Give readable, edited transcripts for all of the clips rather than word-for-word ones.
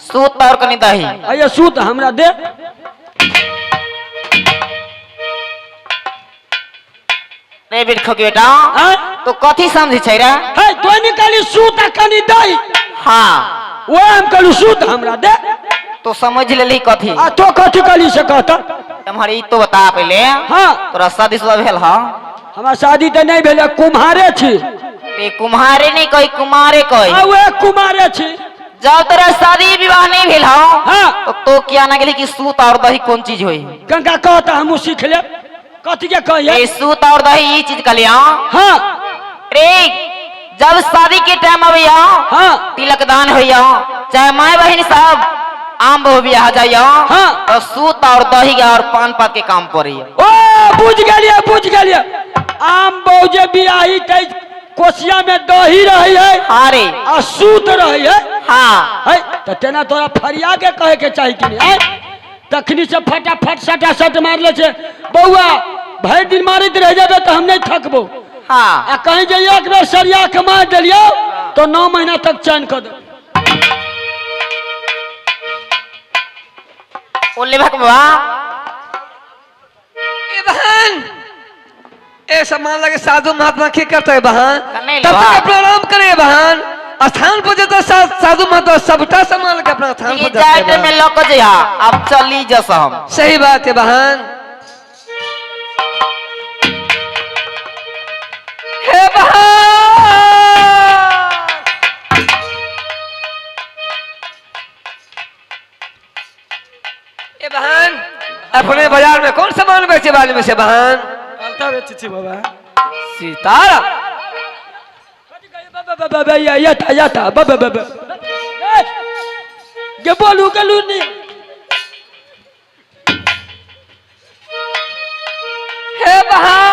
सूत और कनी दही। अये सूत हमरा दे। रे बिरखो के बेटा तो कथी समझी छै रे? हे तो निकाली सूत आ कनी दही। हाँ वो हम कहलू सूत हमरा दे। तो समझ लेली कथी? आ तो कथी कहली से कहता? तुम्हारी तो बता पहले। हाँ तोरा शादी शुदा भेल? हाँ हमरा शादी तो नहीं भेल, कुम्हारे छी। ते कुम्हारे नहीं कही, कुमारे कही। आ वे कुमारे छी। जब तोरा शादी विवाह नहीं भेल हो हाँ तो क्या ना गेली कि सूत और दही कौन चीज होई? कंका कहता हमहू सीख ले। कथी के कहिए? सूत और दही ई चीज कहलिया। हाँ रे जब शादी के टाइम अबैया, हाँ तिलक दान होइया, चाहे माय बहन सब आम बहु बियाह जाइया, हाँ तो सूत और दही और पान पात के काम पड़ैया। ओ बुझ गेलिए बुझ गेलिए। आम बहु जे बियाही तै कोसिया में दही रही है। हाँ रे आ सूत रही है। हाँ है तो तेना तोरा फरिया के कहे के चाही कि नहीं? तखनी से फटाफट सटा सट मारले छे बउआ, भरि दिन मारैत रह जेबे तो हम नहीं थकबो। हाँ आ कहीं जे एक बेर सरिया के मार देलियो तो 9 महीना तक चैन कर दे। ओ लेबक बाबा। ए बहन, ए सामान लगे साधु महात्मा की करते है बहन? कने तब लेबा? तक प्रणाम करे बहन। स्थान पर जता साधु महात्मा सबटा सामान के अपना स्थान पर जाए जाते में हैं। लक जइहा, अब चली जस हम। सही बात है बहन। हे बहन, ए बहन, अपने बाजार में कौन सामान बेचे वाले में से बहन? अलता बेचे छी बाबा। सितारा। बाबा या या था या था बाबा बाबा के बोलू गलू नहीं। हे बहन,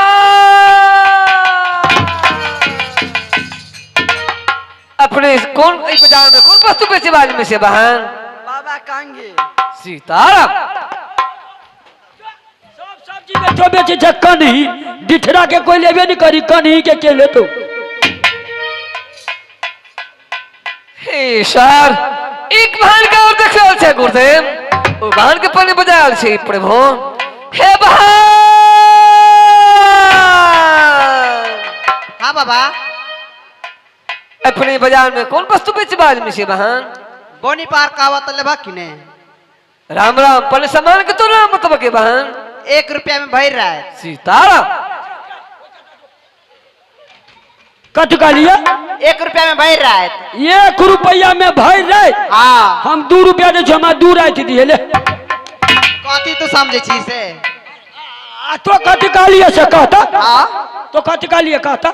अपने कौन इस बाजार में कौन वस्तु बेचे वाले में से बहन? बाबा कांगे। सीताराम। सब सब्जी बेचो बेचे छे कन्ही, डिठरा के कोई लेबे नहीं करी, कन्ही के लेतो। हे सर, एक बहन के और देख रहल छै गुरुदेव, ओ बहन के पानी बजायल छै प्रभु। हे बहन। हाँ बाबा। अपने बाजार में कौन वस्तु बेचे वाले में से बहन? बोनी पार कावत लेबा कि ने? राम राम, पहले सामान के तो नाम मतलब के बहन? 1 रुपया में भर रहा है। सीताराम। कत कहलिए? 1 रुपया में भर रहा है। 1 रुपया में भर रहे? हाँ। हम 2 रुपया दे हमरा 2 रात दिए ले। कथी तू समझे छी से? आ तो कथी कहलिए से कहता? हाँ तो कथी कहलिए कहता?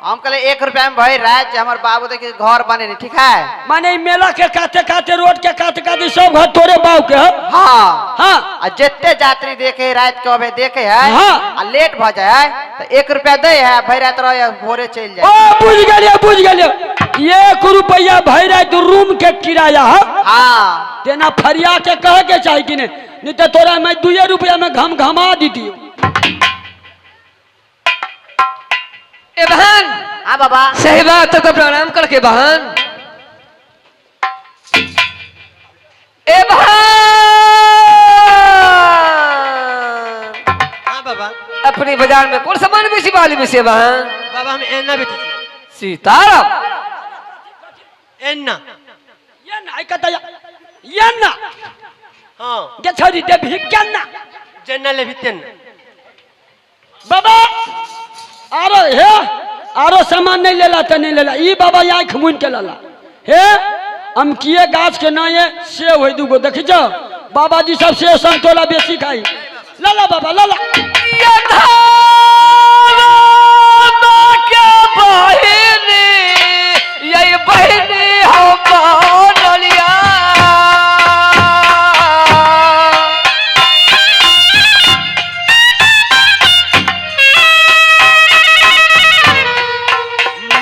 हम कहले 1 रुपया में भर रहा है, जे हमर बाबू देखे घर बने नहीं, ठीक है? माने ई मेला के काते काते रोड के काते काते सब घर तोरे बाबू के है। हाँ हाँ आ जितने यात्री देखे रात के अबे देखे है। हाँ। आ लेट भ जाए है तो 1 रुपया दे है, भर रात रहे भोरे चल जाए। ओ बुझ गेलिए बुझ गेलिए। 1 रुपया भर रात रूम के किराया है। हाँ तेना फरिया के कहे के चाही कि नहीं, नहीं तो तोरा मैं 2 रुपया में घम घमा दीती। ए बहन। हाँ बाबा। सही बात है, तो प्रणाम करके बहन। ए बहन। हाँ बाबा। अपने बाजार में कौन सामान बेची वाली में से बहन? बाबा हम एन्ना बेचे छी। सीताराम। एन्ना। ये ना कता ये ना। हाँ के छड़ी दे भी केना? जेन्ना लेबी तेन्ना। बाबा आरो हे आरो सामान नहीं लेला तो नहीं लेला, ई बाबा आँख मुन के लेला। हे अमकिए गाछ के ना ये सेब है दूगो देखी जाओ, बाबा जी सब सेब संतोला बेसी खाई। लाला बाबा लाला। के बहिनी, ये बहिनी हम बनलिया।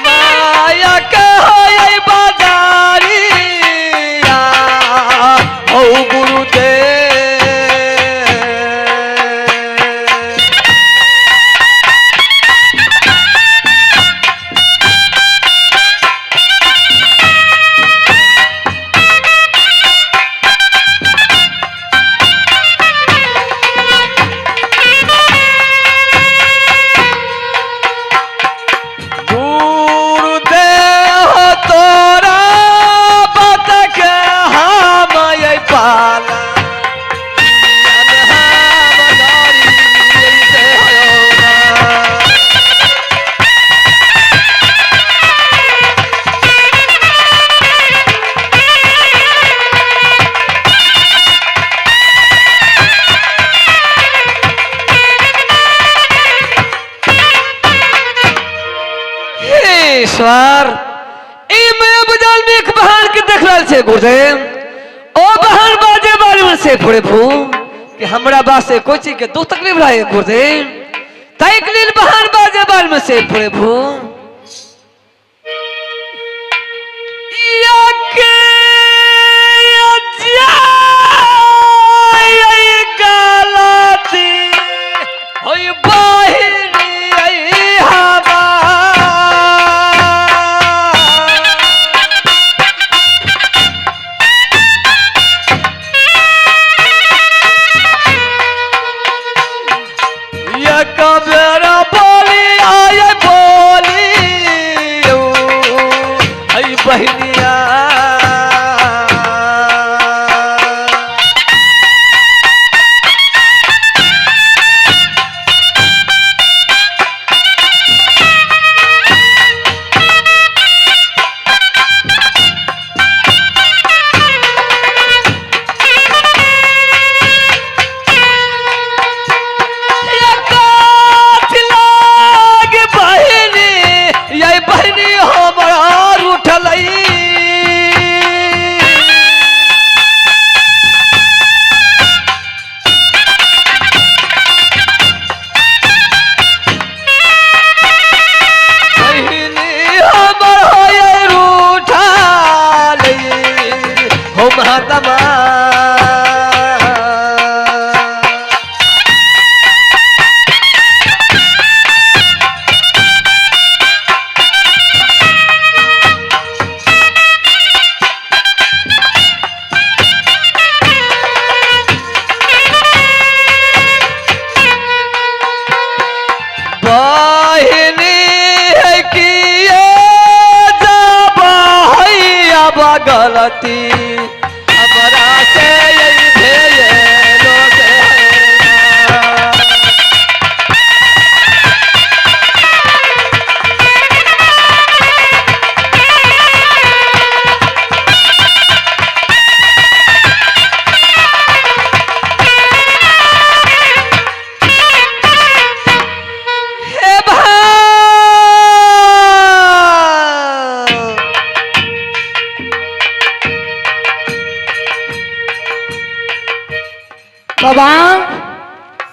माया के होय बाजारिया, हौ गुरुदेव। ईश्वर, ई मैं बाजार में एक बहन के देख रहल छै गुरुदेव। ओ बहन बाजे बारी में से प्रभु कि हमरा बात से कोई चीज के दुख तकलीफ रहे गुरुदेव, ताहि के लेल बहन बाजे बारी में से प्रभु। या के जाय गलती होय बाहिरी हवा। या कबरा बोली आय बोली ऐ बहनिया। या काठ लाग बहिनी, या बहिनी हमर उठलई। बहिनी हमर होय रूठलई हो महात्मा। बहिनी है किए जब हैया गलती हमरा से यही भेलो से। हे भाई, बाबा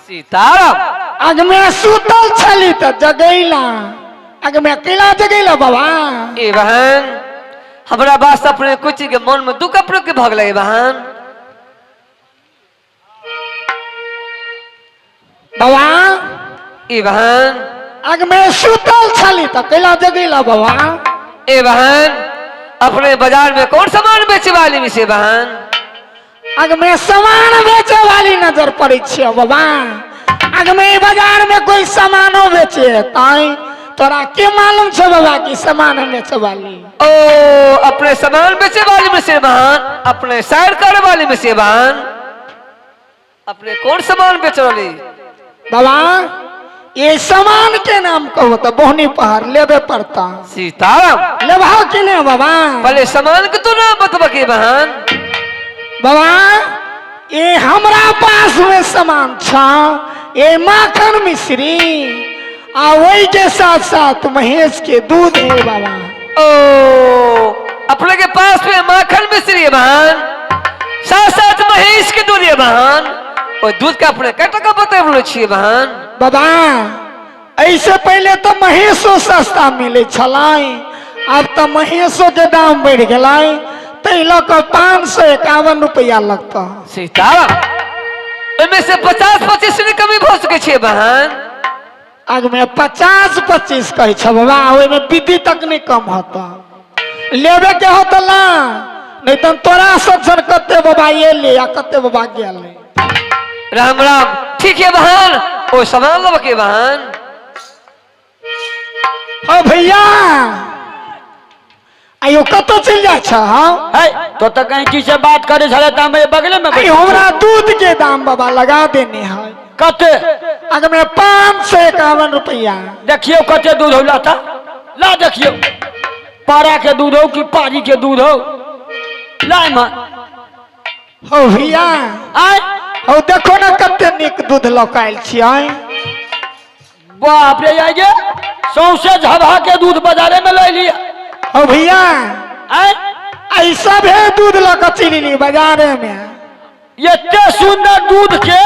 सीताराम, अगमे सुतल छली त जगैला, अगमे अकेला जगैला बाबा। ए बहन, हमरा बात अपने कुछ के मन में दुख अपने के भगले बहन। बाबा ए बहन, अगमे सुतल छली त अकेला जगैला बाबा। ए बहन, अपने बाजार में कौन सामान बेचे वाली में से बहन? अगमे सामान बेचे वाली नजर पड़े छे बाबा। अगमे बाजार में कोई सामानो बेचे ताई तोरा के मालूम छे बाबा की सामान बेचे वाली? ओ अपने सामान बेचे वाली में से बहन, अपने सैर करे वाली में से बहन, अपने कौन सामान बेच वाली? बाबा ये सामान के नाम कहो तो बोहनी पहाड़ लेबे पड़ता। सीताराम, लेबा कि नहीं बाबा? पहले सामान के तो नाम बतबा के बहन। बाबा ये हमरा पास में सामान छा, ये माखन मिश्री आ वही के साथ साथ महेश के दूध है बाबा। ओ अपने के पास में माखन मिश्री है बहन, साथ साथ महेश के दूध है बहन। और दूध का अपने कट का बतेबलो छिए बहन? बाबा ऐसे पहले तो महेशो सस्ता मिले छलाई, अब तो महेशो के दाम बढ़ गए, तै लऽ कऽ 551 रुपया लगता। सीताराम, ओहिमे से 50-25 ने कमी भऽ सकै छै बहन? आगमे 50-25 कहै छ बाबा, ओहिमे विधि तक नहीं कम होता। लेबे के हो तो ला, नहीं तो तोरा सब जन कते बाबा ये ले या कते बाबा गेल। राम राम, ठीक है बहन, ओ सामान लब के बहन। हाँ भैया, आयो कतौ चलि जाइ छ? हाँ है तो त कहीं की से बात करे छले त हम बगले में आई हमरा दूध के दाम बाबा लगा देने है। कते? अगमे 551 रुपया। देखियो कते दूध होला था, ला देखियो पारा के दूध हो कि पारी के दूध हो, ला मां। हो भैया आय हो देखो ना कते निक दूध लकायल छियै। बाप रे, आइ गे सौंसे झबा के दूध बाजारे में ले लिया। ओ भैया आय ऐसा भी दूध लऽ के चलि ली बाजारे में। एते सुंदर दूध के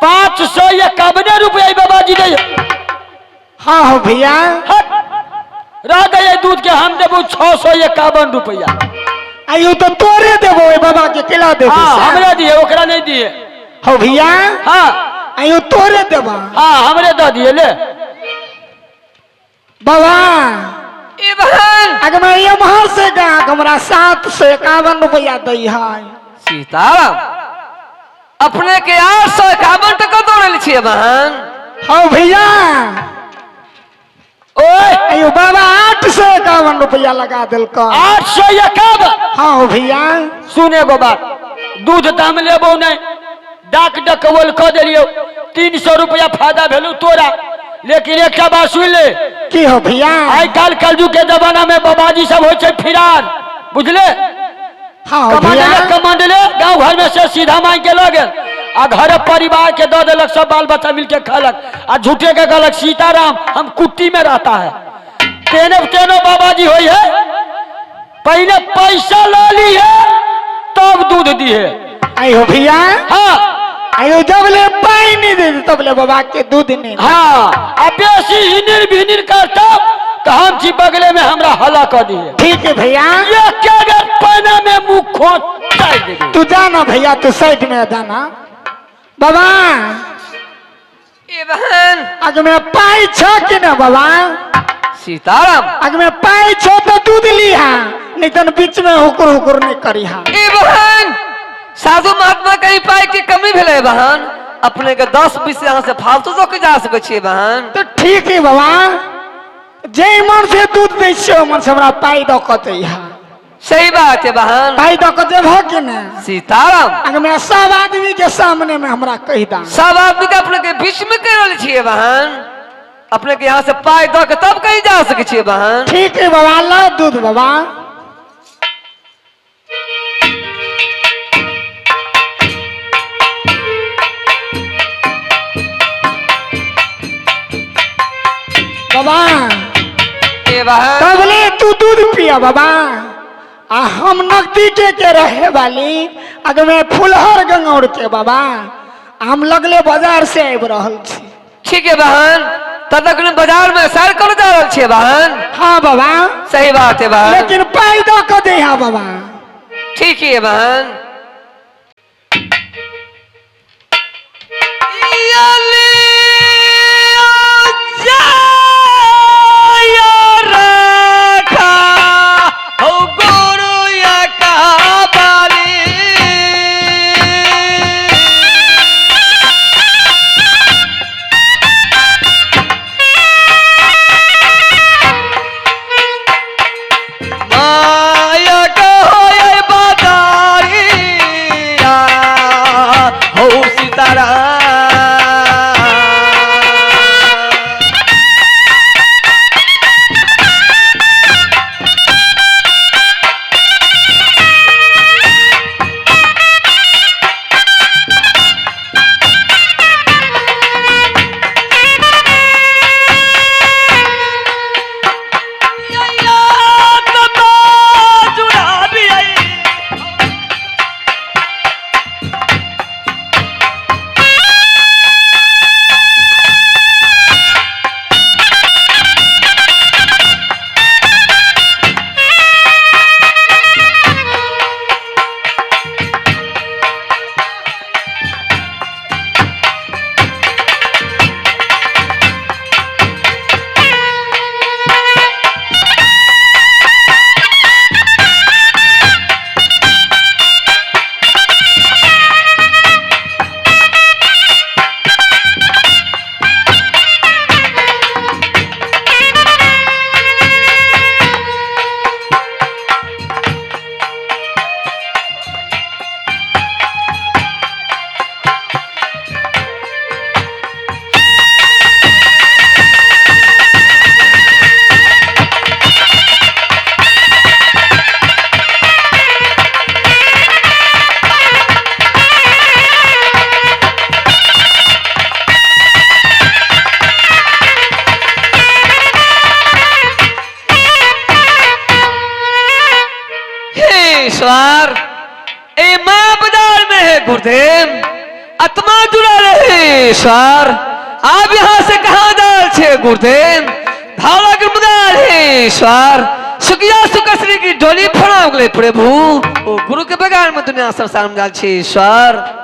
551 रुपया बाबा जी दे। हाँ हो भैया रह गए दूध के हम देबो 651 रुपया। आयु तो तोरे देबो बाबा के केला देबो। हाँ हमरे दिए ओकरा नहीं दिए। हो भैया हाँ आयु तोरे देबो। हाँ हमरे दे दिए ले बाबा। ई बहन अगर मैं ये महर से गा हमरा 751 रुपया दै है। सीताराम अपने के 851 टका दौड़ल छियै बहन। हो भैया ओए आयु बाबा 851 रुपया लगा दिलको। 851। हाँ भैया सुने गो बात, दूध तो हम लेबो नहीं, डाक डकवल क देलियो 300 रुपया फायदा भेलू तोरा। लेकिन एक बात सुन ले। की हो भैया? आइ काल्हि कलयुग के जमाना में बाबाजी सब होइ छै फिरार, बुझले? हाँ कमांडले कमांडले गाँव घर में से सीधा मांग के लऽ गेल आ घर परिवार के दऽ देलक, सब बाल बच्चा मिलके खलक आ झूठे के कहलक सीताराम हम कुट्टी में रहता है। तेने तेनो बाबाजी होइ है, पहले पैसा ला ली है तब दूध दी है। आई हो भैया। हाँ आयो जब ले पानी नहीं दे तब ले बाबा के दूध नहीं। हाँ आ बेसी हिनिर भिनिर करता तो हम छी बगले में हमरा हला कर दिए। ठीक है भैया। ये क्या अगर पाना में मुंह खोट दे। तू जाना भैया, तू साइड में जाना बाबा। ए बहन अगर मैं पाई छो कि ना बाबा? सीताराम अगर मैं पाई छो तो दूध लिहा, नहीं तो बीच में हुकुर हुकुर नहीं करी। हा ए बहन साधु महात्मा कहीं पाई के कमी भेलै बहन, अपने के 10-20 यहाँ से फालतू दऽ के जा सकै छियै बहन। तो ठीक है बाबा, जे मन से दूध दै छियै मन से हमरा पाई दऽ के दै। सही बात है बहन। पाई दऽ के देबहो कि ना? सीताराम अगर मैं सब आदमी के सामने में हमरा कहि दा। सब आदमी के अपने के बीच में कहि रहल छियै बहन, अपने के यहाँ से पाई दऽ के तब कहीं जा सकै छियै बहन। ठीक है बाबा, ला दूध बाबा। बाबा तबले तू दूध पिया बाबा, आ हम नकदी के रहे वाली अगर मैं फुलहर गंगौर के बाबा, हम लगले बाजार से आबि रहल छी। ठीक है बहन, तब तक बाजार में सैर कर जा रहल छियै बहन। हाँ बाबा सही बात है बहन, लेकिन पाई दऽ के दे। हाँ बाबा ठीक है बहन। माया कहो बाजारी गुरुदेव आत्मा जुड़ा रहे ईश्वर आप यहाँ से कहाँ जाल छे गुरुदेव धारा के मुदा रे ईश्वर सुखिया सुकश्री की डोली फड़ा गले प्रभु ओ गुरु के बगान में दुनिया संसार में जाल छे ईश्वर।